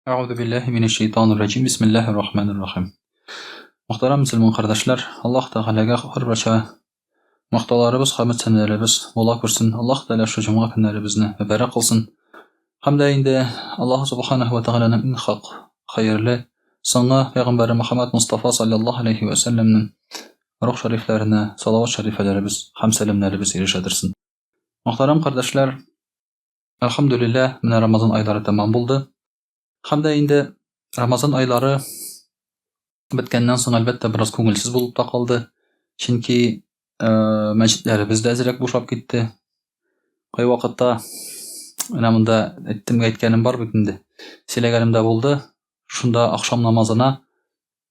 Әгъузу биллаһи минәш шайтанир раҗим. Бисмиллаһир рахманир рахим. Мөхтәрәм мөселман кардәшләр, Аллаһ Тәгаләгә һәрберчә мактауларыбыз, хәмд сәнәләребез була күрсен. Аллаһ Тәгалә шу җомга көннәребезне мөбарәк кылсын. Һәм дә инде Аллаһ Субханаһу ва Тәгаләнең иң хак, хәерле, соңгы пәйгамбәре Мөхәммәд Мустафа саллаллаһу алейхи ва сәлләмнең рух шәрифләренә салават шәрифәләребез һәм сәламнәребез ирешә торсын. Мөхтәрәм кардәшләр, Әлхәмдүлилләһ, менә Рамазан айлары тәмам булды. Һәм дә инде Рамазан айлары беткәннән соң, әлбәттә, бераз күңелсез булып та калды. Чөнки э, мәчетләребез дә әзрәк бушап китте. Кайвакытта менә монда әйттем, әйткәнем бар бит инде. Сөйләгәнем дә булды. Шунда ахшам намазына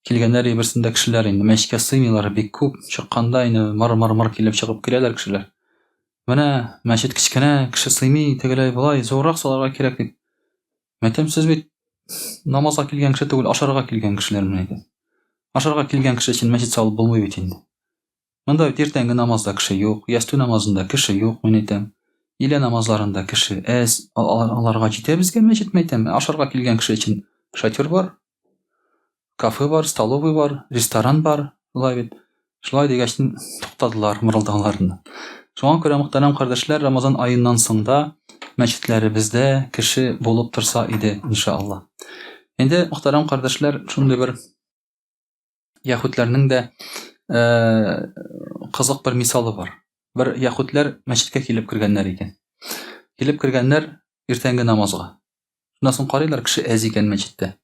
Килгәннәр и берсендә кешеләр инде мәчеткә сыймыйлар, бик күп. Чыкканда инде мыр-мыр-мыр килеп чыгып киләләр кешеләр. Менә мәчет кечкенә, кеше сыймый, тегеләй болай, зуррак салырга кирәк дип. Мәйтәм, сез бит намазга килгән кеше түгел, ашарга килгән кешеләр менә әйтәм. Ашарга килгән кеше өчен мәчет салып булмый бит инде. Монда бит иртәнге намазда кеше юк, ястү намазында кеше юк, мин әйтәм. Илә намазларында кеше әз, аларга җитә безгә мәчет, мәйтәм. Ашарга килгән кеше өчен шатер бар, кафе бар, столовый бар, ресторан бар, шулай бит. Шулай дигәч, туктадылар мырылдауларыннан. Шуңа күрә, мөхтәрәм кардәшләр, Рамазан аеннан соң да мәчетләребездә кеше булып торса иде, иншалла. Инде, мөхтәрәм кардәшләр, шундый бер яһүдләрнең дә э, кызык бер мисалы бар. Бер яһүдләр мәчеткә килеп кергәннәр икән. Килеп кергәннәр иртәнге намазга. Шуннан соң карыйлар, кеше әз икән мәчеттә.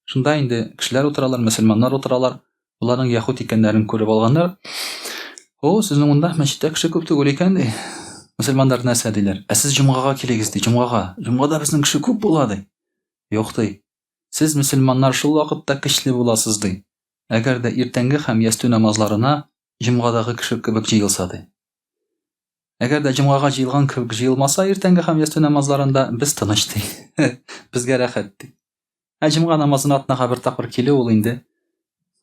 Шунда инде кешеләр утыралар, мөселманнар утыралар. Боларның яһүд икәннәрен күреп алганнар. О, сезнең монда мәчеттә кеше күп түгел икән, ди. Мөселманнар нәрсә диләр? Ә сез җомгага килегез, ди, җомгага. Җомгада безнең кеше күп була, ди. Юк, ди. Сез мөселманнар шул вакытта көчле буласыз, ди. Әгәр дә иртәнге һәм ястү намазларына җомгадагы кеше кебек җыелса, ди. Әгәр дә җомгага җыелган кебек җыелмаса иртәнге һәм ястү намазларында без тыныч ди. Безгә рәхәт ди. Ә җомга намазына атнага бер тапкыр килү ул инде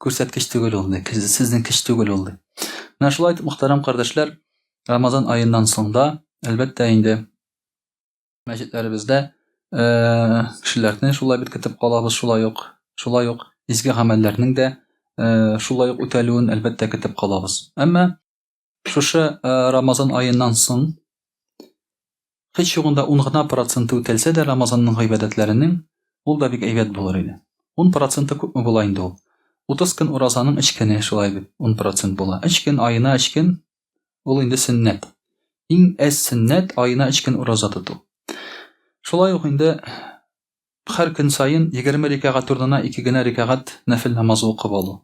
күрсәткеч түгел ул ди. Сезнең көч түгел ул ди. Менә шулай итеп, мөхтәрәм кардәшләр, Рамазан аеннан соң да, әлбәттә инде, мәчетләребездә э, кешеләрне шулай бит көтеп калабыз, шулай ук, шулай ук изге гамәлләрнең дә э, шулай ук үтәлүен әлбәттә көтеп калабыз. Әмма Шушы Рамазан аеннан соң һич югында 10 гына проценты үтәлсә дә Рамазанның гыйбадәтләренең, ул да бик әйбәт булыр иде. 10 проценты күпме була инде ул? 30 көн уразаның өч көне шулай бит, 10 процент була. Өч көн, аена өч көн, ул инде сөннәт. Иң әз сөннәт аена өч көн ураза тоту. Шулай ук инде һәр көн саен 20 рикәгать урынына ике генә рикәгать нәфел намазы укып алу.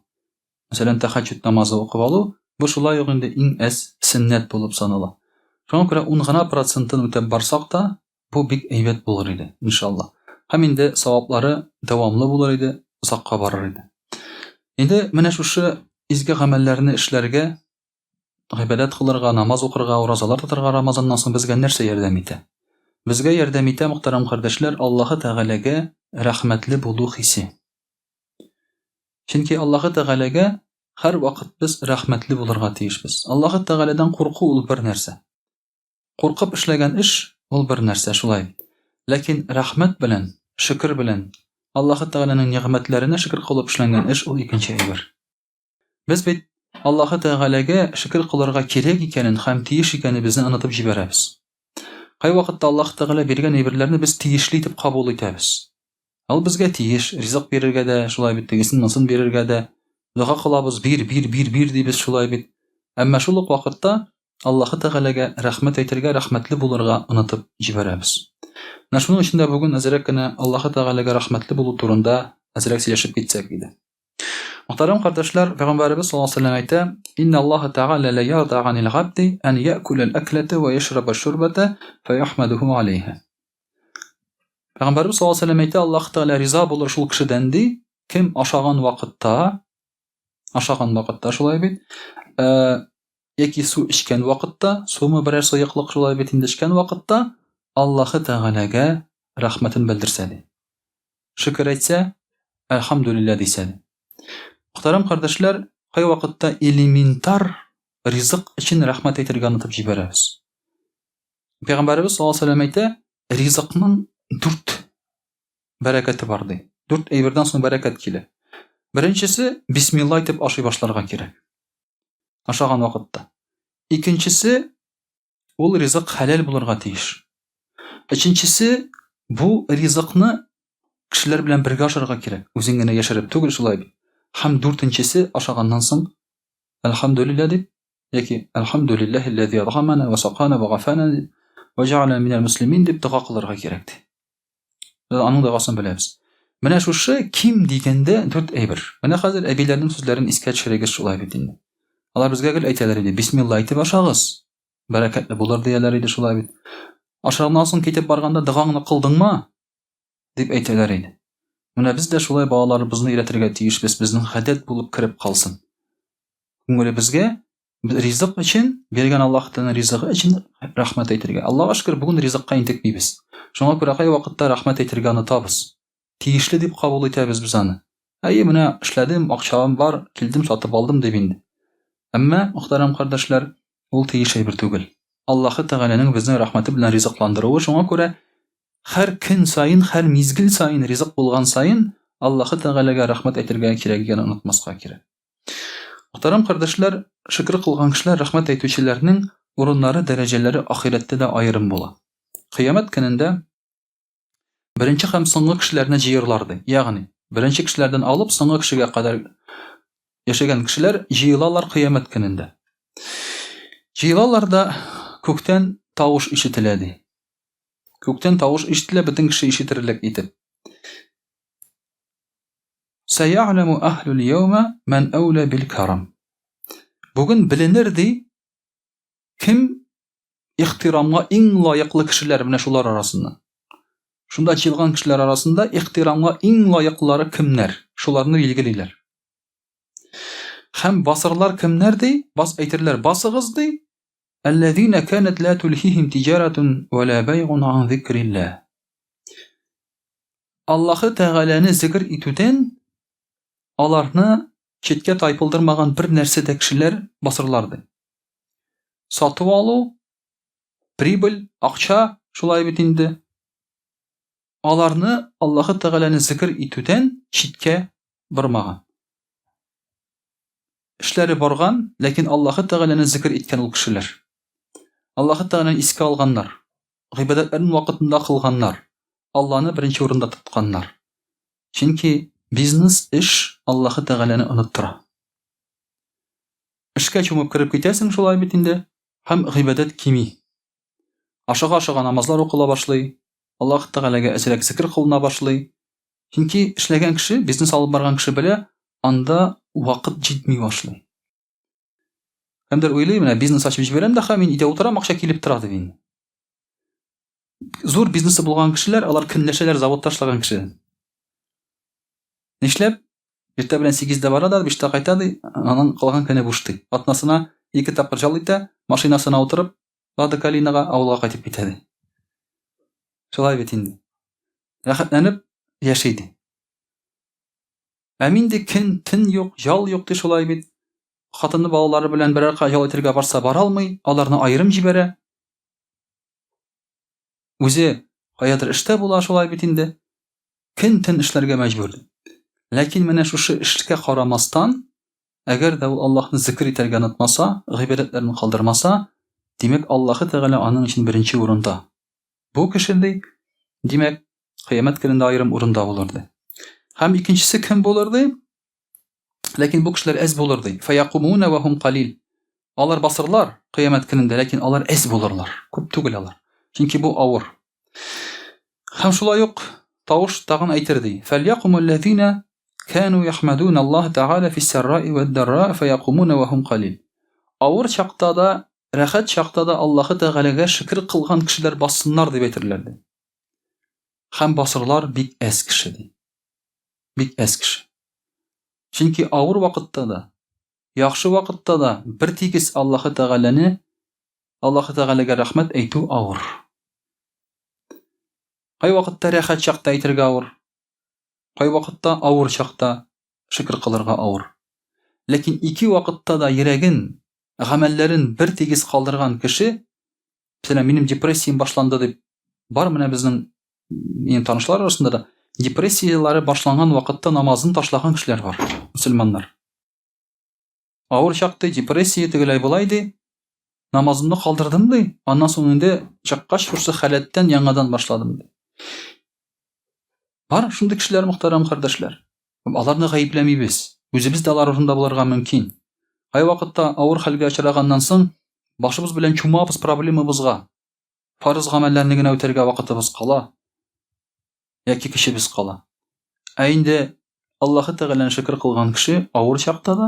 Мәсәлән, тәхәҗҗүд намазы укып алу, бу шулай ук инде иң әз сөннәт булып санала. Шуңа күрә ун гына процентын үтәп барсак та, бу бик әйбәт булыр иде, иншалла. Һәм инде саваплары дәвамлы булыр иде, озакка барыр иде. Инде менә шушы изге гамәлләрне эшләргә, гыйбадәт кылырга, намаз укырга, уразалар тотарга Рамазаннан соң безгә нәрсә ярдәм итә? Безгә ярдәм итә, мөхтәрәм кардәшләр, Аллаһы Тәгаләгә рәхмәтле булу хисе. Чөнки Аллаһы Тәгаләгә һәрвакыт без рәхмәтле булырга тиешбез. Аллаһы Тәгаләдән курку ул бер нәрсә. Куркып эшләгән эш ул бер нәрсә, шулай бит. Ләкин рәхмәт белән, шөкер белән, Аллаһы Тәгаләнең нигъмәтләренә шөкер кылып эшләнгән эш ул икенче әйбер. Без бит Аллаһы Тәгаләгә шөкер кылырга кирәк икәнен һәм тиеш икәнебезне онытып җибәрәбез. Кайвакытта Аллаһ Тәгалә биргән әйберләрне без тиешле итеп кабул итәбез. Ул безгә тиеш, ризык бирергә дә, шулай бит, тегесен монысын бирергә дә. Дога кылабыз, бир, бир, бир, бир дибез, шулай бит. Әмма шул ук вакытта Аллаһы Тәгаләгә рәхмәт әйтергә, рәхмәтле булырга онытып җибәрәбез. Менә шуның өчен дә бүген әзрәк кенә Аллаһы Тәгаләгә рәхмәтле булу турында әзрәк сөйләшеп китсәк иде. Мөхтәрәм кардәшләр, Пәйгамбәребез саллаллаһу алейһи ва сәлләм әйтә: "Инна Аллаһа Тәгалә ла ярда ганил габди ан яъкула ал-аклата ва яшраба аш-шурбата фаяхмадуху алейха". Пәйгамбәребез саллаллаһу алейһи ва сәлләм әйтә, Аллаһ Тәгалә риза булыр шул кешедән ди, кем ашаган вакытта, ашаган вакытта шулай бит, э, яки су эчкән вакытта, сумы берәр сыеклык шулай бит инде эчкән вакытта Аллаһы Тәгаләгә рәхмәтен белдерсә ди. Шөкер әйтсә, әлхәмдүлилләһ дисә ди. Мөхтәрәм кардәшләр, кайвакытта элементар ризык өчен рәхмәт әйтергә онытып җибәрәбез. Пәйгамбәребез саллаллаһу алейһи ва сәлләм әйтә, ризыкның дүрт бәрәкәте бар ди. Дүрт әйбердән соң бәрәкәт килә. Беренчесе бисмилла әйтеп ашый башларга кирәк. Ашаган вакытта. Икенчесе ул ризык хәләл булырга тиеш. Өченчесе бу ризыкны кешеләр белән бергә ашарга кирәк. Үзең генә яшереп түгел шулай бит. Һәм дүртенчесе ашаганнан соң әлхәмдүлилләһ дип яки әлхәмдүлилләһилләзи атгамана ва сакана ва гафана дип ва җәгәләнә минәл мөслимин дип дога кылырга кирәк ди. Без аның догасын беләбез. Менә шушы ким дигәндә дүрт әйбер. Менә хәзер әбиләрнең сүзләрен искә төшерегез шулай бит инде. Алар безгә гел әйтәләр иде, бисмилла әйтеп ашагыз, бәрәкәтле булыр дияләр иде шулай бит. Ашаганнан соң китеп барганда догаңны кылдыңмы? дип әйтәләр иде. Менә без дә шулай балаларыбызны өйрәтергә тиешбез, безнең гадәт булып кереп калсын. Күңелебезгә ризык өчен, биргән Аллаһ Тәгаләнең ризыгы өчен рәхмәт әйтергә. Аллаһка шөкер, бүген ризыкка интекмибез. Шуңа күрә кайвакытта рәхмәт әйтергә онытабыз. Тиешле дип кабул итәбез без аны. Әйе, менә эшләдем, акчам бар, килдем, сатып алдым дип инде. Әмма, мөхтәрәм кардәшләр, ул тиеш әйбер түгел. Аллаһы Тәгаләнең безне рәхмәте белән ризыкландыруы, шуңа күрә һәр көн саен, һәр мизгел саен ризык булган саен Аллаһы Тәгаләгә рәхмәт әйтергә кирәк икәнен онытмаска кирәк. Мөхтәрәм кардәшләр, шөкер кылган кешеләр, рәхмәт әйтүчеләрнең урыннары, дәрәҗәләре ахирәттә дә аерым була. Кыямәт көнендә беренче һәм соңгы кешеләрне җыерлар ди. Ягъни, беренче кешеләрдән алып соңгы кешегә кадәр яшәгән кешеләр җыелалар кыямәт көнендә. Җыелалар да күктән тавыш ишетелә ди. Күктән тавыш ишетелә, бөтен кеше ишетерлек итеп. Сәя'ләму әһлул яума мән әүлә бил карам. Бүген беленер ди, кем ихтирамга иң лаеклы кешеләр менә шулар арасыннан. Шунда җыелган кешеләр арасында ихтирамга иң лаеклылары кемнәр? Шуларны билгелиләр. Һәм басырлар кемнәр ди? Бас әйтерләр, басыгыз ди. Әлләзина канат ла тулхихим тиҗаратун ва ла байгун ан зикрилләһ. Аллаһы Тәгаләне зикер итүдән аларны читкә тайпылдырмаган бер нәрсә дә кешеләр басырлар ди. Сатып алу, прибыль, акча, шулай бит инде. Аларны Аллаһы Тәгаләне зикер итүдән читкә бормаган. Эшләре барган, ләкин Аллаһы Тәгаләне зикер иткән ул кешеләр. Аллаһы Тәгаләне искә алганнар. Гыйбадәтләрен вакытында кылганнар, Алланы беренче урында тотканнар. Чөнки бизнес, эш Аллаһы Тәгаләне оныттыра. Эшкә чумып кереп китәсең шулай бит инде, һәм гыйбадәт кими. Ашыга-ашыга намазлар укыла башлый, Аллаһ Тәгаләгә әзрәк зикер кылына башлый. Чөнки эшләгән кеше, бизнес алып барган кеше белә, анда вакыт җитми башлый. Кемдер уйлый, менә бизнес ачып җибәрәм дә, мин өйдә утырам, акча килеп тора дип инде. Зур бизнесы булган кешеләр, алар көнләшәләр заводта эшләгән кешедән. Нишләп? Иртә белән 8-дә бара да, 5-тә кайта ди, аның калган көне буш ди. Атнасына ике тапкыр жал итә, машинасына утырып, Лада Калинага авылга кайтып китә ди. Шулай бит инде. Рәхәтләнеп яши ди. Ә мин ди көн, төн юк, жал юк ди шулай бит. Хатыны балалары белән берәр кая ял итәргә барса бара алмый, аларны аерым җибәрә. Үзе каядыр эштә була шулай бит инде. Көн-төн эшләргә мәҗбүр. Ләкин менә шушы эшкә карамастан, әгәр дә ул Аллаһны зикр итәргә онытмаса, гыйбадәтләрен калдырмаса, димәк, Аллаһы Тәгалә аның өчен беренче урында. Бу кеше ди, димәк, кыямәт көнендә аерым урында булыр ди. Һәм икенчесе кем булыр ди? Ләкин бу кешеләр әз булыр ди. Фаякумуна ва хум калил. Алар басырлар кыямәт көнендә, ләкин алар әз булырлар. Күп түгел алар. Чөнки бу авыр. Һәм шулай ук тавыш тагын әйтер ди. Фәльякумул ләзина кану яхмадун Аллаһ Тәгалә фис-сарраи вәд-дарра фаякумуна ва хум калил. Авыр чакта да, рәхәт чакта да Аллаһы Тәгаләгә шөкер кылган кешеләр бассыннар дип әйтерләр ди. Һәм басырлар бик әз кеше ди. Бик әз кеше. Чөнки авыр вакытта да, яхшы вакытта да бер тигез Аллаһы Тәгаләне, Аллаһы Тәгаләгә рәхмәт әйтү авыр. Кай вакытта рәхәт чакта әйтергә авыр, кай вакытта авыр чакта шөкер кылырга авыр. Ләкин ике вакытта да йөрәген, гамәлләрен бер тигез калдырган кеше, мәсәлән, минем депрессиям башланды дип, бар менә безнең минем танышлар арасында да. Депрессияләре башланган вакытта намазын ташлаган кешеләр бар, мөселманнар. Авыр чак ди, депрессия тегеләй болай ди. Намазымны калдырдым ди. Аннан соң инде чыккач шушы халәттән яңадан башладым ди. Бар шундый кешеләр, мөхтәрәм кардәшләр. Аларны гаепләмибез. Үзебез дә алар урынында булырга мөмкин. Кайвакытта авыр хәлгә очраганнан соң башыбыз белән чумабыз проблемабызга. Фарыз гамәлләрне генә үтәргә вакытыбыз кала яки көчебез кала. Ә инде Аллаһы Тәгаләне шөкер кылган кеше авыр чакта да,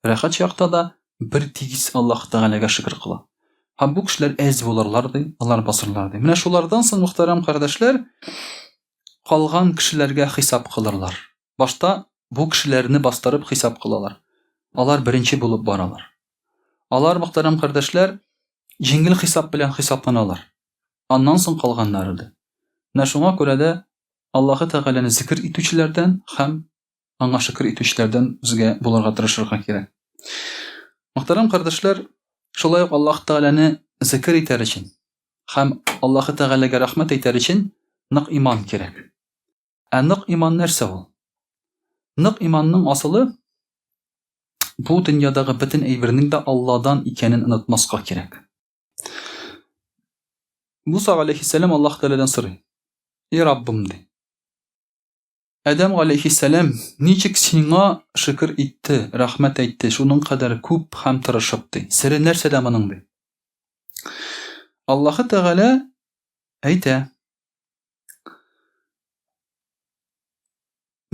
рәхәт чакта да бер тигез Аллаһы Тәгаләгә шөкер кыла. Һәм бу кешеләр әз булырлар ди, алар басырлар ди. Менә шулардан соң, мөхтәрәм кардәшләр, калган кешеләргә хисап кылырлар. Башта бу кешеләрне бастырып хисап кылалар. Алар беренче булып баралар. Алар, мөхтәрәм кардәшләр, җиңел хисап белән хисапланалар. Аннан соң калганнары да. Менә шуңа күрә дә Аллаһы Тәгаләне зикер итүчеләрдән һәм аңа шөкер итүчеләрдән безгә булырга тырышырга кирәк. Мөхтәрәм кардәшләр, шулай ук Аллаһ Тәгаләне зикер итәр өчен һәм Аллаһы Тәгаләгә рәхмәт әйтәр өчен нык иман кирәк. Ә нык иман нәрсә ул? Нык иманның асылы бу дөньядагы бөтен әйбернең дә Алладан икәнен онытмаска кирәк. Муса алейхиссәлам Аллаһ Тәгаләдән сорый. И Раббым ди. Адәм алейхиссәлам ничек сиңа шөкер итте, рәхмәт әйтте, шуның кадәр күп һәм тырышып ди. Сере нәрсәдә моның ди. Аллаһы Тәгалә әйтә.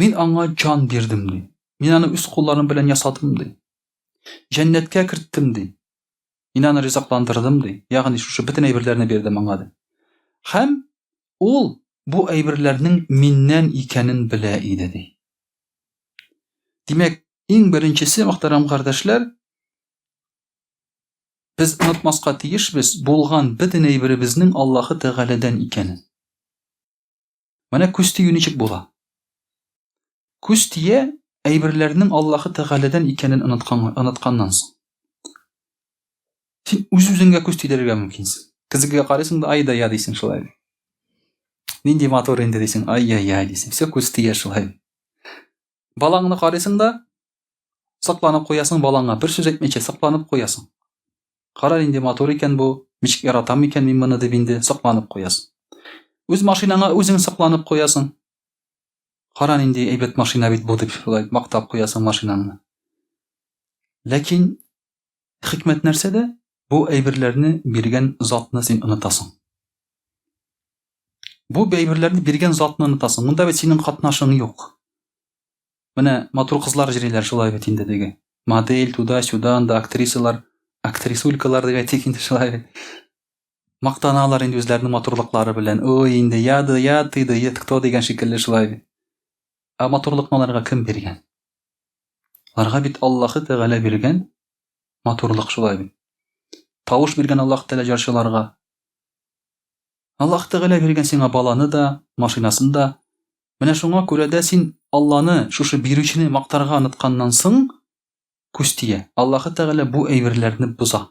Мин аңа җан бирдем, ди. Мин аны үз кулларым белән ясадым, ди. Җәннәткә керттем, ди. Мин аны ризыкландырдым, ди. Ягъни шушы бөтен әйберләрне бирдем аңа, ди. Һәм ул бу әйберләрнең миннән икәнен белә иде, ди. Димәк, иң беренчесе, мөхтәрәм кардәшләр, без онытмаска тиешбез булган бөтен әйберебезнең Аллаһы Тәгаләдән икәнен. Менә күз тию ничек була? Күз тия әйберләрнең Аллаһы Тәгаләдән икәнен оныткан, онытканнан соң. Син үз-үзеңгә күз тидерергә мөмкинсең. Көзгегә карыйсың да, ай да я дисең шулай. Нинди матур инде дисең, ай-яй-яй дисең. Все күз тия шулай. Балаңны карыйсың да, сокланып куясың балаңа, бер сүз әйтмичә сокланып куясың. Кара нинди матур икән бу, ничек яратам икән мин моны дип инде сокланып куясың. Үз машинаңа үзең сокланып куясың. Кара нинди әйбәт машина бит бу дип шулай мактап куясың машинаңны. Ләкин хикмәт нәрсәдә? Бу әйберләрне биргән затны син онытасың. Бу әйберләрне биргән затны онытасың. Монда бит синең катнашың юк. Менә матур кызлар җөриләр шулай бит инде теге. Модель туда-сюда, анда актрисалар, актрисулькалар дип әйтик инде шулай бит. Мактаналар инде үзләренең матурлыклары белән. Ой, инде я да я, ты да я, кто дигән шикелле шулай бит. Ә матурлыкны аларга кем биргән? Аларга бит Аллаһы Тәгалә биргән матурлык шулай бит. Тавыш биргән Аллаһ Тәгалә җырчыларга. Аллаһ Тәгалә биргән сиңа баланы да, машинасын да. Менә шуңа күрә дә син Алланы, шушы бирүчене мактарга онытканнан соң, күз тия. Аллаһы Тәгалә бу әйберләрне боза.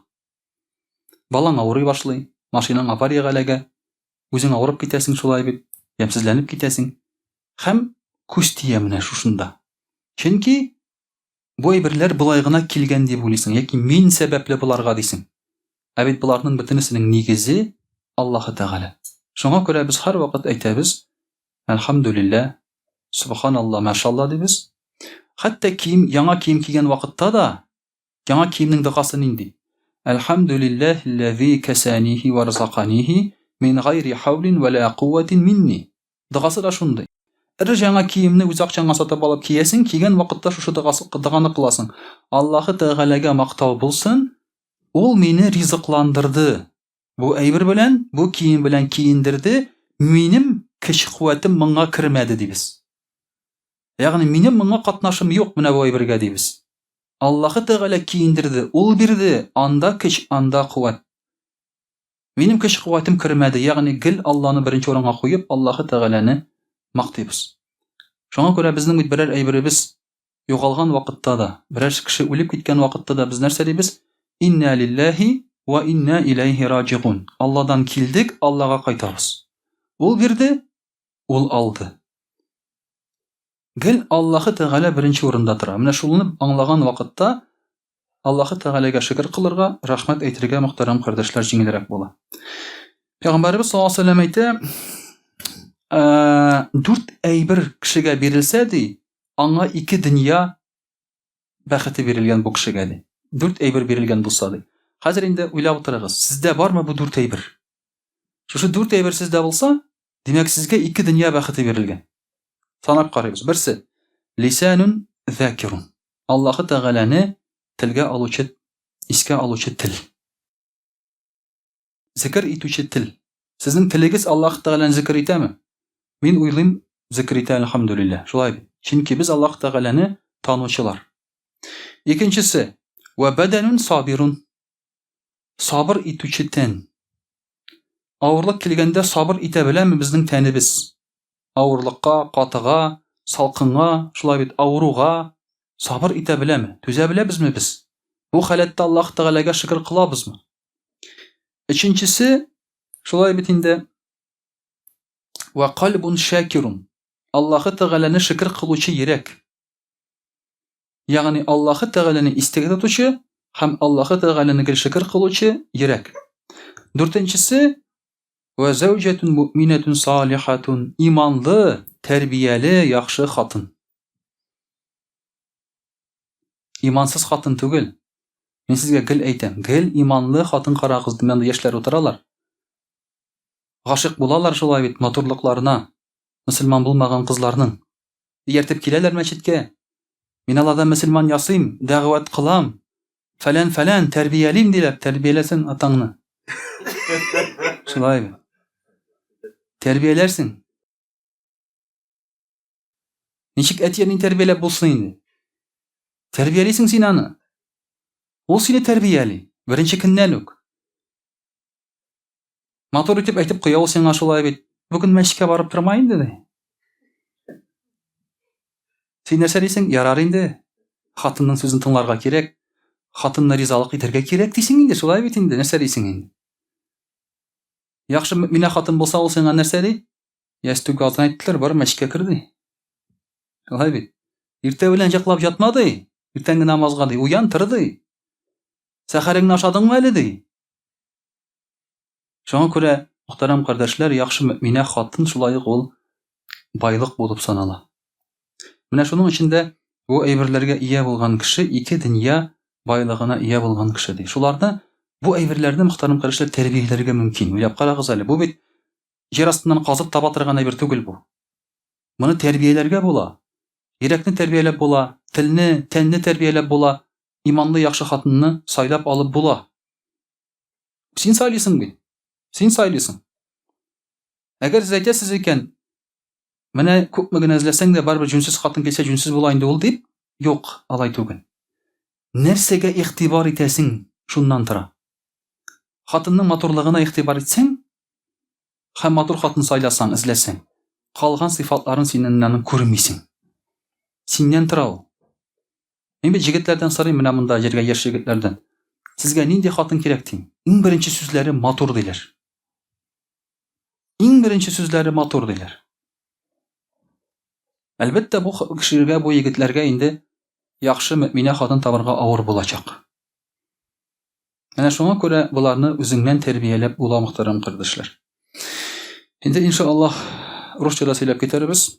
Балаң авырый башлый, машинаң авариягә эләгә, үзең авырып китәсең шулай бит, ямьсезләнеп китәсең. Һәм күз тия менә шушында. Чөнки Бу әйберләр болай гына килгән дип уйлыйсың яки мин сәбәпле боларга дисең. Ә бит боларның бөтенесенең нигезе Аллаһы Тәгалә. Шуңа күрә без һәрвакыт әйтәбез, Әлхәмдүлилләһ, Субханалла, Машалла дибез. Хәтта кием, яңа кием кигән вакытта да, яңа киемнең догасы нинди? Әлхәмдүлилләһилләзи кәсәнихи вә рзаканихи мин гайри хаулин вә ла куввәтин минни. Догасы да шундый. Өр яңа киемне үз акчаңа сатып алып киясең, кигән вакытта шушы догасы, доганы кыласың. Аллаһы Тәгаләгә мактау булсын, ул мине ризыкландырды. Бу әйбер белән, бу кием белән киендерде, минем көч-куәтем моңа кермәде дибез. Ягъни минем моңа катнашым юк менә бу әйбергә дибез. Аллаһы Тәгалә киендерде, ул бирде, анда көч, анда куәт. Минем көч-куәтем кермәде, ягъни гел Алланы беренче урынга куеп, Аллаһы Тәгаләне мактыйбыз. Шуңа күрә безнең бит берәр әйберебез югалган вакытта да, берәр кеше үлеп киткән вакытта да без нәрсә дибез? Инна лилләһи ва инна иләйһи раҗигун. Алладан килдек, Аллага кайтабыз. Ул бирде, ул алды. Гел Аллаһы Тәгалә беренче урында тора. Менә шуны аңлаган вакытта Аллаһы Тәгаләгә шөкер кылырга, рәхмәт әйтергә мөхтәрәм кардәшләр җиңелрәк була. Пәйгамбәребез саллаллаһу алейһи вәсәлләм әйтә, дүрт әйбер кешегә бирелсә ди, аңа ике дөнья бәхете бирелгән бу кешегә ди. Дүрт әйбер бирелгән булса ди. Хәзер инде уйлап утырыгыз, сездә бармы бу дүрт әйбер? Шушы дүрт әйбер сездә булса, димәк, сезгә ике дөнья бәхете бирелгән. Санап карыйбыз. Берсе лисанун закирун. Аллаһы Тәгаләне телгә алучы, искә алучы тел. Зикер итүче тел. Сезнең телегез Аллаһ Тәгаләне зикер итәме? Мин уйлыйм, зикер итә, әлхәмдүлилләһ. Шулай бит. Чөнки без Аллаһ Тәгаләне танучылар. Икенчесе, вә бәдәнун сабирун. Сабыр итүче тән. Авырлык килгәндә сабыр итә беләме безнең тәнебез? Авырлыкка, катыга, салкынга, шулай бит, авыруга сабыр итә беләме? Түзә беләбезме без? Бу халәттә Аллаһ Тәгаләгә шөкер кылабызмы? Өченчесе, шулай бит инде, вә кальбун шакирун. Аллаһы Тәгаләне шөкер кылучы йөрәк. Ягъни Аллаһы Тәгаләне истә тотучы һәм Аллаһы Тәгаләне гел шөкер кылучы йөрәк. Дүртенчесе, вә зәүҗәтун муъминәтун салихатун, иманлы, тәрбияле, яхшы хатын. Имансыз хатын түгел. Мин сезгә гел әйтәм, гел иманлы хатын карагыз, димән яшьләр утыралар. Гашыйк булалар шулай бит матурлыкларына, мөселман булмаган кызларның. Ияртеп киләләр мәчеткә. Мин алардан мөселман ясыйм, дәгъват кылам. Фәлән фәлән тәрбиялим диләр, тәрбияләсен атаңны. Шулай бит. Тәрбияләрсең. Ничек әти-әни тәрбияләп булсын инде? Тәрбиялисең син аны. Ул сине тәрбияли. Беренче көннән үк. Матур итеп әйтеп куя ул сиңа шулай бит. Бүген мәчеткә барып торма инде, ди. Син нәрсә дисең? Ярар инде. Хатынның сүзен тыңларга кирәк. Хатынны ризалык итәргә кирәк дисең инде, шулай бит инде. Нәрсә дисең инде? Яхшы мөминә хатын булса, ул сиңа нәрсә ди? Ястүгә азан әйттеләр, бар мәчеткә кер ди. Шулай бит. Иртә белән җаклап ятма ди. Иртәнге намазга ди. Уян, тор ди. Сәхәреңне ашадыңмы әле ди. Шуңа күрә, мөхтәрәм кардәшләр, яхшы мөминә хатын шулай ук ул байлык булып санала. Менә шуның өчен дә бу әйберләргә ия булган кеше ике дөнья байлыгына ия булган кеше ди. Шуларны бу әйберләрне мөхтәрәм кардәшләр тәрбияләргә мөмкин. Уйлап карагыз әле, бу бит җир астыннан казып таба торган әйбер түгел бу. Моны тәрбияләргә була. Йөрәкне тәрбияләп була, телне, тәнне тәрбияләп була, иманлы яхшы хатынны сайлап алып була. Син сайлыйсың бит. Син сайлыйсың. Әгәр сез әйтәсез икән, менә күпме генә эзләсәң дә барыбер җүнсез хатын килсә җүнсез була инде ул дип, юк, алай түгел. Нәрсәгә игътибар итәсең, шуннан тора. Хатынның матурлыгына игътибар итсәң, һәм матур хатын сайласаң, эзләсәң, калган сыйфатларын син аның күрмисең. Синнән тора ул. Мин бит җегетләрдән сорыйм, менә монда җиргә яшь җегетләрдән. Сезгә нинди хатын кирәк дим. Иң беренче сүзләре матур диләр. Иң беренче сүзләре матур диләр. Әлбәттә, бу кешеләргә, бу егетләргә инде яхшы мөминә хатын табарга авыр булачак. Менә шуңа күрә боларны үзеңнән тәрбияләп була, мөхтәрәм кардәшләр. Инде иншаллаһ русча да сөйләп китәрбез.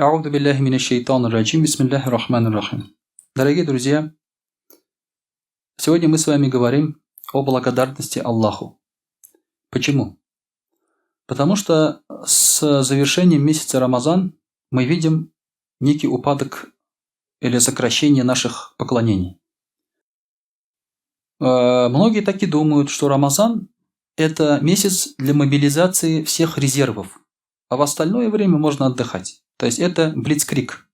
Әгъузу биллаһи минәш шайтанир раҗим. Бисмиллаһир рахманир рахим. Дорогие друзья, сегодня мы с вами говорим о благодарности Аллаху. Почему? Потому что с завершением месяца Рамазан мы видим некий упадок или сокращение наших поклонений. Э, многие так и думают, что Рамазан – это месяц для мобилизации всех резервов, а в остальное время можно отдыхать. То есть это блицкрик.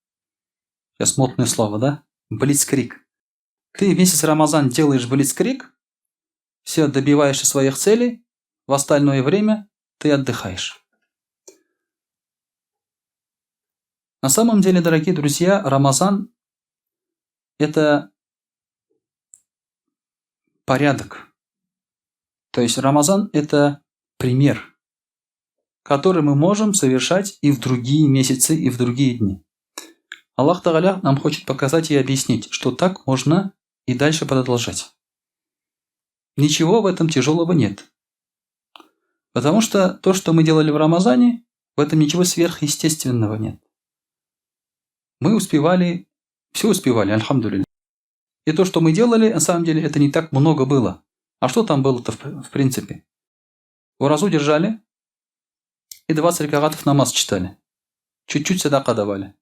Сейчас модное слово, да? Блицкрик. Ты месяц Рамазан делаешь блицкрик, все, добиваешься своих целей, в остальное время ты отдыхаешь. На самом деле, дорогие друзья, Рамазан – это порядок. То есть Рамазан – это пример, которые мы можем совершать и в другие месяцы, и в другие дни. Аллах Тагаля нам хочет показать и объяснить, что так можно и дальше продолжать. Ничего в этом тяжелого нет. Потому что то, что мы делали в Рамазане, в этом ничего сверхъестественного нет. Мы успевали, все успевали, альхамдулилля. И то, что мы делали, на самом деле, это не так много было. А что там было-то в принципе? Уразу держали и 20 ракагатов намаз читали. Чуть-чуть садака давали.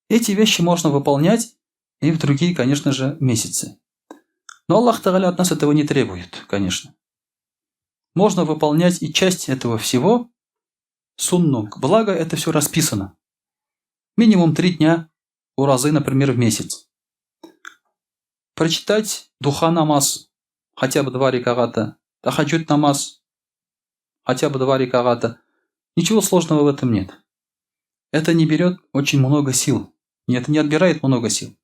Эти вещи можно выполнять и в другие, конечно же, месяцы. Но Аллах Тагаля от нас этого не требует, конечно. Можно выполнять и часть этого всего, сунну. Благо, это все расписано. Минимум 3 дня уразы, например, в месяц. Прочитать духа намаз, хотя бы 2 рекагата, тахаджуд намаз, хотя бы 2 рекагата. Ничего сложного в этом нет. Это не берет очень много сил. Нет, это не отбирает много сил.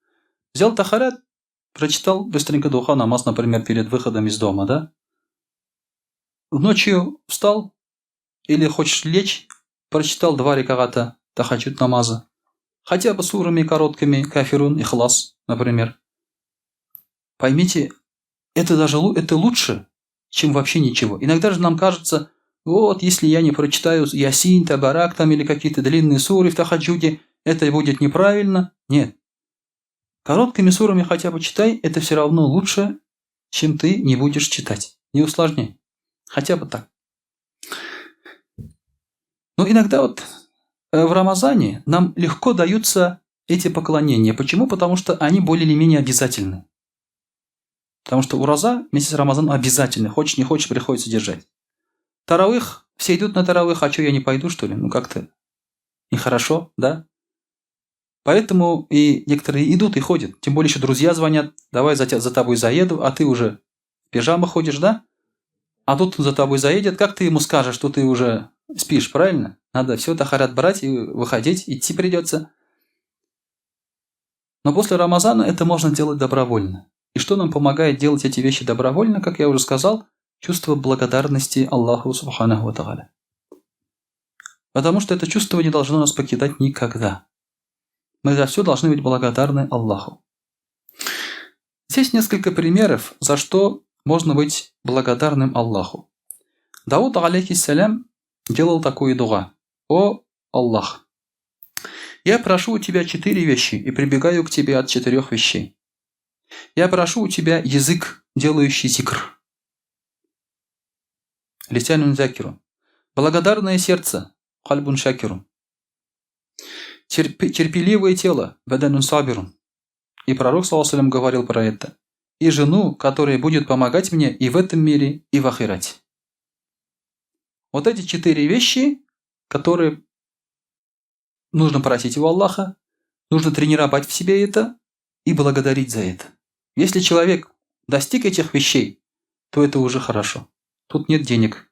Взял тахарат, прочитал быстренько духа намаз, например, перед выходом из дома, да? Ночью встал или хочешь лечь, прочитал 2 рекагата тахаджуд намаза. Хотя бы сурами короткими, Кафирун, Ихлас, например. Поймите, это даже это лучше, чем вообще ничего. Иногда же нам кажется, вот, если я не прочитаю Ясин, Табарак там или какие-то длинные суры в тахаджуде, это будет неправильно. Нет. Короткими сурами хотя бы читай, это все равно лучше, чем ты не будешь читать. Не усложняй. Хотя бы так. Но иногда вот в Рамазане нам легко даются эти поклонения. Почему? Потому что они более или менее обязательны. Потому что ураза, месяц Рамазан обязательный. Хочешь, не хочешь, приходится держать. Таравых, все идут на таравых, а что, я не пойду, что ли? Ну как-то нехорошо, да? Поэтому и некоторые идут и ходят. Тем более еще друзья звонят, давай за тобой заеду, а ты уже в пижамах ходишь, да? А тут он за тобой заедет, как ты ему скажешь, что ты уже спишь, правильно? Надо все тахарат брать и выходить, идти придется. Но после Рамазана это можно делать добровольно. И что нам помогает делать эти вещи добровольно, как я уже сказал, чувство благодарности Аллаху Субханаху Ва. Потому что это чувство не должно нас покидать никогда. Мы за все должны быть благодарны Аллаху. Здесь несколько примеров, за что можно быть благодарным Аллаху. Дауд, алейхиссалям, делал такую дуа. «О Аллах, я прошу у тебя четыре вещи и прибегаю к тебе от четырех вещей. Я прошу у тебя язык, делающий зикр. لسان ذاكر. Благодарное сердце, قلب شاكر. Терпеливое тело, بدن صابر. И пророк, саллаллаху, говорил про это. И жену, которая будет помогать мне и в этом мире, и в ахирате. Вот эти четыре вещи, которые нужно просить у Аллаха, нужно тренировать в себе это и благодарить за это. Если человек достиг этих вещей, то это уже хорошо. Тут нет денег.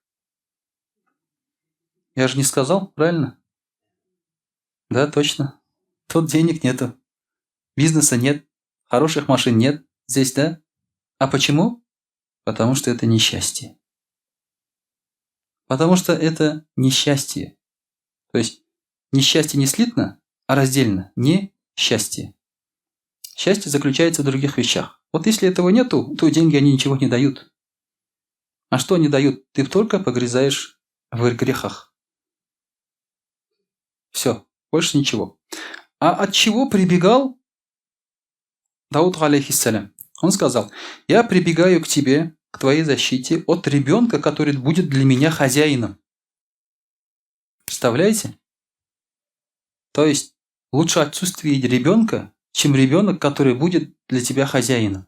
Я же не сказал, правильно? Да, точно. Тут денег нету. Бизнеса нет. Хороших машин нет. Здесь, да? А почему? Потому что это несчастье. Потому что это несчастье. То есть несчастье не слитно, а раздельно. Не счастье. Счастье заключается в других вещах. Вот если этого нету, то деньги они ничего не дают. А что они дают? Ты только погрязаешь в грехах. Все, больше ничего. А от чего прибегал Дауд, алейхиссалям? Он сказал: я прибегаю к тебе, к твоей защите от ребенка, который будет для меня хозяином. Представляете? То есть лучше отсутствие ребенка, чем ребенок, который будет для тебя хозяином.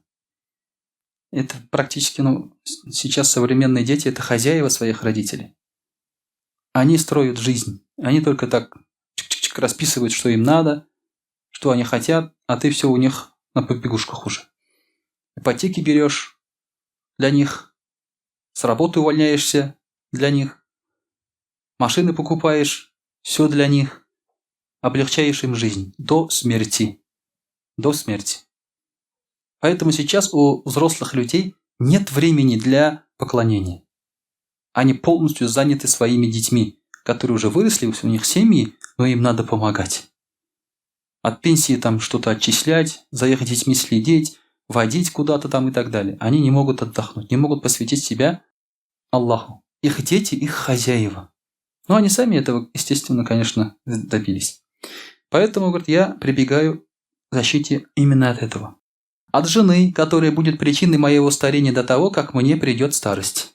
Это практически, ну, сейчас современные дети – это хозяева своих родителей. Они строят жизнь. Они только так чик-чик-чик расписывают, что им надо, что они хотят, а ты все у них на побегушках уже. Ипотеки берешь для них, с работы увольняешься для них, машины покупаешь, все для них, облегчаешь им жизнь до смерти. До смерти. Поэтому сейчас у взрослых людей нет времени для поклонения. Они полностью заняты своими детьми, которые уже выросли, у них семьи, но им надо помогать. От пенсии там что-то отчислять, за их детьми следить, водить куда-то там и так далее. Они не могут отдохнуть, не могут посвятить себя Аллаху. Их дети, их хозяева. Но они сами этого, естественно, конечно, добились. Поэтому, говорит, я прибегаю к защите именно от этого. От жены, которая будет причиной моего старения до того, как мне придет старость.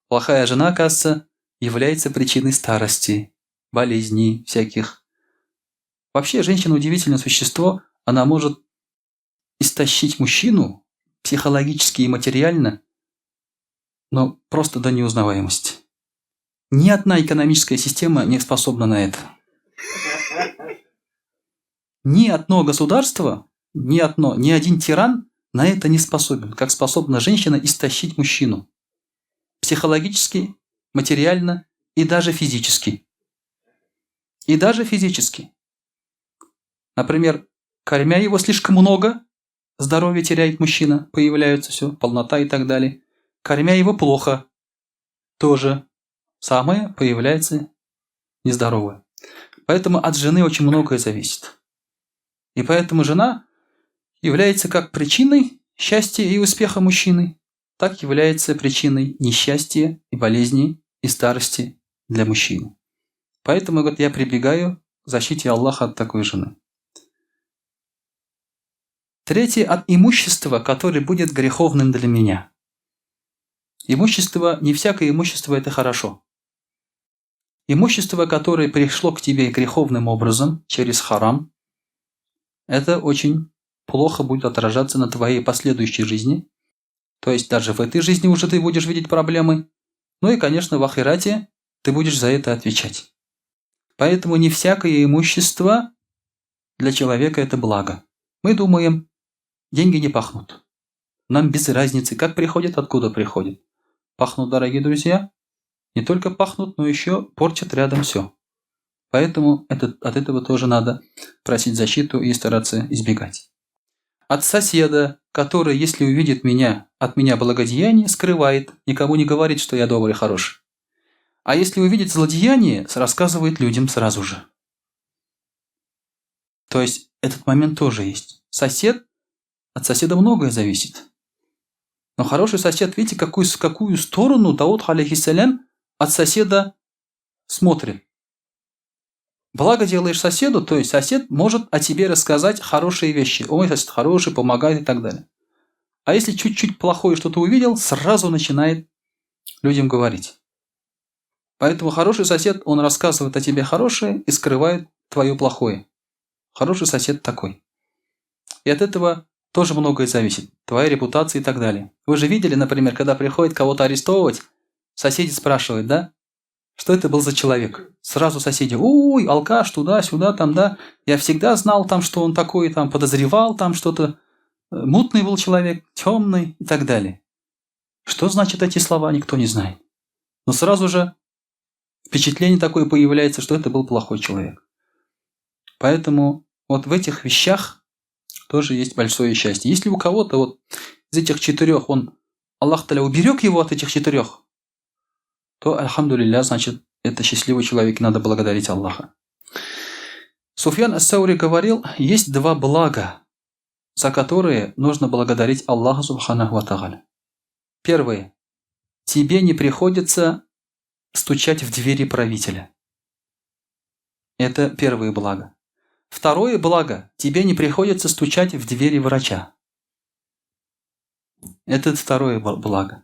Плохая жена, оказывается, является причиной старости, болезней всяких. Вообще, женщина удивительное существо, она может истощить мужчину психологически и материально, но просто до неузнаваемости. Ни одна экономическая система не способна на это. Ни одно государство, ни один тиран на это не способен, как способна женщина истощить мужчину. Психологически, материально и даже физически. И даже физически. Например, кормя его слишком много, здоровье теряет мужчина, появляется все, полнота и так далее. Кормя его плохо, тоже самое появляется нездоровое. Поэтому от жены очень многое зависит. И поэтому жена является как причиной счастья и успеха мужчины, так является причиной несчастья и болезни и старости для мужчины. Поэтому, говорит, я прибегаю к защите Аллаха от такой жены. Третье, от имущества, которое будет греховным для меня. Имущество, не всякое имущество – это хорошо. Имущество, которое пришло к тебе греховным образом, через харам, это очень плохо будет отражаться на твоей последующей жизни. То есть даже в этой жизни уже ты будешь видеть проблемы. Ну и, конечно, в ахирате ты будешь за это отвечать. Поэтому не всякое имущество для человека это благо. Мы думаем, деньги не пахнут. Нам без разницы, как приходят, откуда приходят. Пахнут, дорогие друзья, не только пахнут, но еще портят рядом все. Поэтому от этого тоже надо просить защиту и стараться избегать. От соседа, который, если увидит меня, от меня благодеяние, скрывает, никому не говорит, что я добрый и хороший. А если увидит злодеяние, рассказывает людям сразу же. То есть этот момент тоже есть. Сосед, от соседа многое зависит. Но хороший сосед, видите, какую сторону Дауд, алейхиссалям, от соседа смотрит. Благо делаешь соседу, то есть сосед может о тебе рассказать хорошие вещи. Ой, сосед хороший, помогает и так далее. А если чуть-чуть плохое что-то увидел, сразу начинает людям говорить. Поэтому хороший сосед, он рассказывает о тебе хорошее и скрывает твое плохое. Хороший сосед такой. И от этого тоже многое зависит. Твоя репутация и так далее. Вы же видели, например, когда приходит кого-то арестовывать, соседи спрашивают, да? Что это был за человек? Сразу соседи, ой, алкаш, туда-сюда, там, да. Я всегда знал, там, что он такой, там, подозревал, там, что-то. Мутный был человек, темный и так далее. Что значит эти слова, никто не знает. Но сразу же впечатление такое появляется, что это был плохой человек. Поэтому вот в этих вещах тоже есть большое счастье. Если у кого-то вот из этих четырех он, Аллах Таля уберег его от этих четырех, то, альхамдулилля, значит, это счастливый человек, и надо благодарить Аллаха. Суфьян ас-Саури говорил, есть два блага, за которые нужно благодарить Аллаха субханаху ва тааля. Первое. Тебе не приходится стучать в двери правителя. Это первое благо. Второе благо. Тебе не приходится стучать в двери врача. Это второе благо.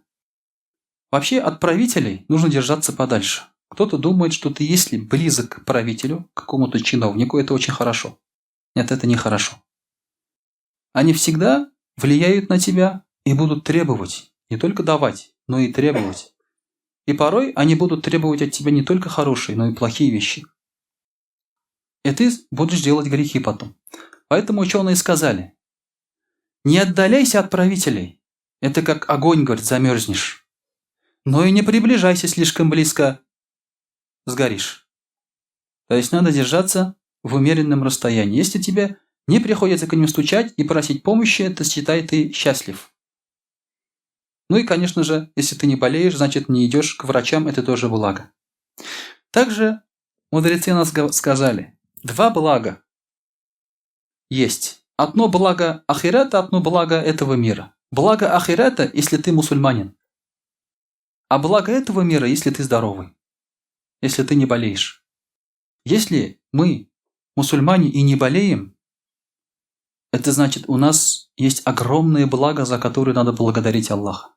Вообще от правителей нужно держаться подальше. Кто-то думает, что ты, если близок к правителю, к какому-то чиновнику, это очень хорошо. Нет, это нехорошо. Они всегда влияют на тебя и будут требовать. Не только давать, но и требовать. И порой они будут требовать от тебя не только хорошие, но и плохие вещи. И ты будешь делать грехи потом. Поэтому ученые сказали, не отдаляйся от правителей. Это как огонь, говорит, замерзнешь. Но и не приближайся слишком близко, сгоришь. То есть надо держаться в умеренном расстоянии. Если тебе не приходится к ним стучать и просить помощи, то считай, ты счастлив. Ну и, конечно же, если ты не болеешь, значит не идешь к врачам, это тоже благо. Также мудрецы нас сказали, два блага есть. Одно благо ахирата, одно благо этого мира. Благо ахирата, если ты мусульманин. А благо этого мира, если ты здоровый, если ты не болеешь. Если мы, мусульмане, и не болеем, это значит, у нас есть огромное благо, за которое надо благодарить Аллаха.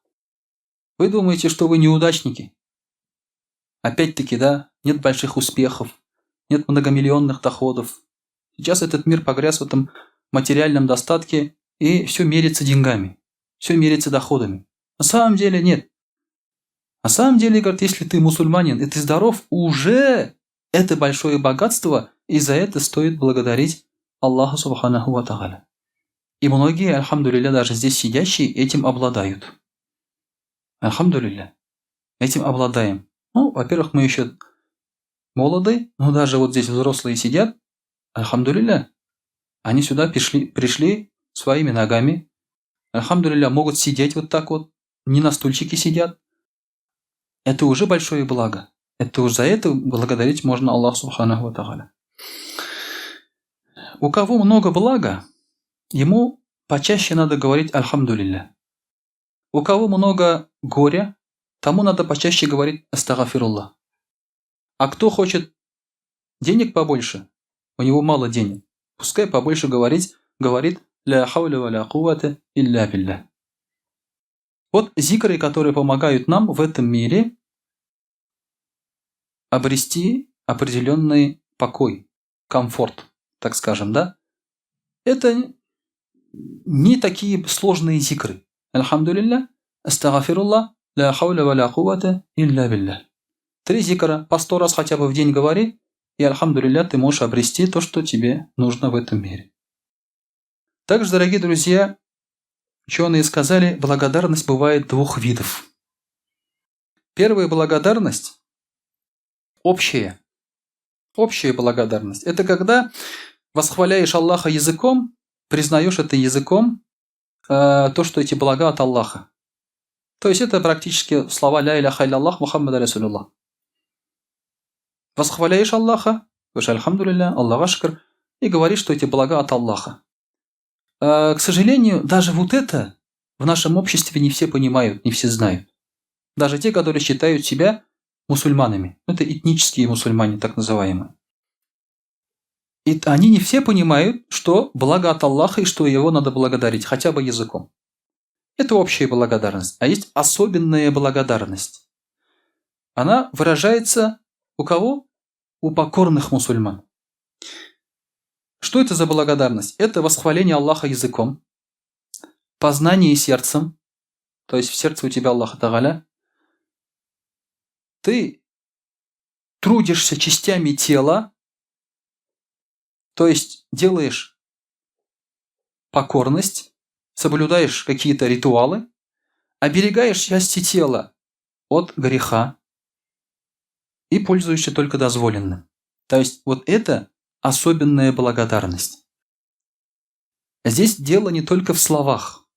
Вы думаете, что вы неудачники? Опять-таки, да, нет больших успехов, нет многомиллионных доходов. Сейчас этот мир погряз в этом материальном достатке, и все мерится деньгами, все мерится доходами. На самом деле нет. На самом деле, говорит, если ты мусульманин и ты здоров, уже это большое богатство, и за это стоит благодарить Аллаха سبحانه وتعالى. И многие, الحمد لله, даже здесь сидящие, этим обладают. الحمد لله. Этим обладаем. Ну, во-первых, мы еще молоды, но даже вот здесь взрослые сидят, الحمد لله. Они сюда пришли своими ногами. الحمد لله, могут сидеть вот так вот, не на стульчике сидят. Это уже большое благо. Это уже за это благодарить можно Аллаху سبحانه وتعالى. У кого много блага, ему почаще надо говорить «الحمد لله». У кого много горя, тому надо почаще говорить «أستغفر الله». А кто хочет денег побольше, у него мало денег, пускай побольше говорит «لا حول ولا قوة إلا بالله». Вот зикры, которые помогают нам в этом мире обрести определенный покой, комфорт, так скажем, да? Это не такие сложные зикры. الحمد لله, أستغفر الله, لا حول ولا قوة إلا بالله. Три зикра по 100 раз хотя бы в день говори, и, الحمد لله, ты можешь обрести то, что тебе нужно в этом мире. Также, дорогие друзья, ученые сказали, благодарность бывает двух видов. Первая благодарность – общая. Общая благодарность – это когда восхваляешь Аллаха языком, признаешь это языком, то, что эти блага от Аллаха. То есть это практически слова «لا إله إلا الله محمد رسول الله». Восхваляешь Аллаха, говоришь «الحمد لله», Аллаһка шөкер, и говоришь, что эти блага от Аллаха. К сожалению, даже вот это в нашем обществе не все понимают, не все знают. Даже те, которые считают себя мусульманами. Это этнические мусульмане, так называемые. И они не все понимают, что благо от Аллаха и что его надо благодарить, хотя бы языком. Это общая благодарность. А есть особенная благодарность. Она выражается у кого? У покорных мусульман. Что это за благодарность? Это восхваление Аллаха языком, познание сердцем, то есть в сердце у тебя Аллаха تعالى. Ты трудишься частями тела, то есть делаешь покорность, соблюдаешь какие-то ритуалы, оберегаешь части тела от греха и пользуешься только дозволенным. То есть вот это особенная благодарность. Здесь дело не только в словах.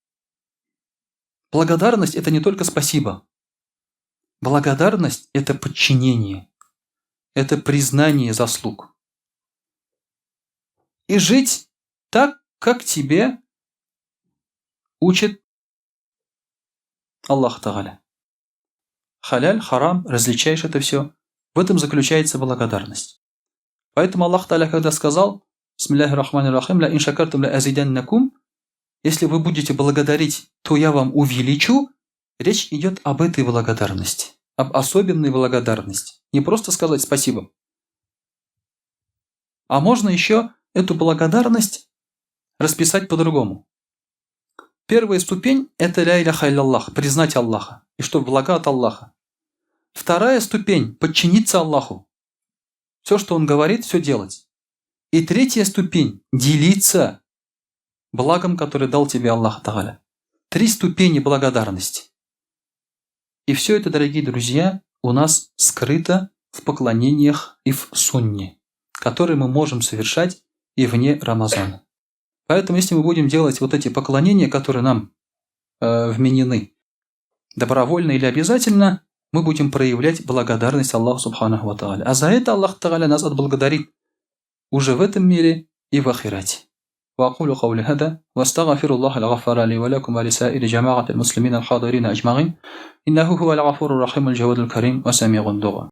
Благодарность – это не только спасибо. Благодарность – это подчинение, это признание заслуг. И жить так, как тебе учит Аллах تعالى. Халяль, харам, различаешь это все. В этом заключается благодарность. Поэтому Аллах تعالى, когда сказал: بسم الله الرحمن الرحيم, لئن شكرتم لأزيدنكم, если вы будете благодарить, то я вам увеличу, речь идет об этой благодарности, об особенной благодарности. Не просто сказать спасибо. А можно еще эту благодарность расписать по-другому. Первая ступень – это لا إله إلا الله, признать Аллаха, и что блага от Аллаха. Вторая ступень – подчиниться Аллаху. Все, что Он говорит, все делать. И третья ступень – делиться благом, которое дал тебе Аллах تعالى. Три ступени благодарности. И все это, дорогие друзья, у нас скрыто в поклонениях и в сунне, которые мы можем совершать и вне Рамазана. Поэтому, если мы будем делать вот эти поклонения, которые нам вменены, Добровольно или обязательно мы будем проявлять благодарность Аллаху Субханаху Ва Тааля. А за это Аллах Тааля нас отблагодарит уже в этом мире и в ахирате. وأقول قولي هذا واستغفر الله الغفار لي ولكم ولسائر جماعة المسلمين الحاضرين أجمعين إنه هو الغفور الرحيم الجواد الكريم وسميع الدعاء.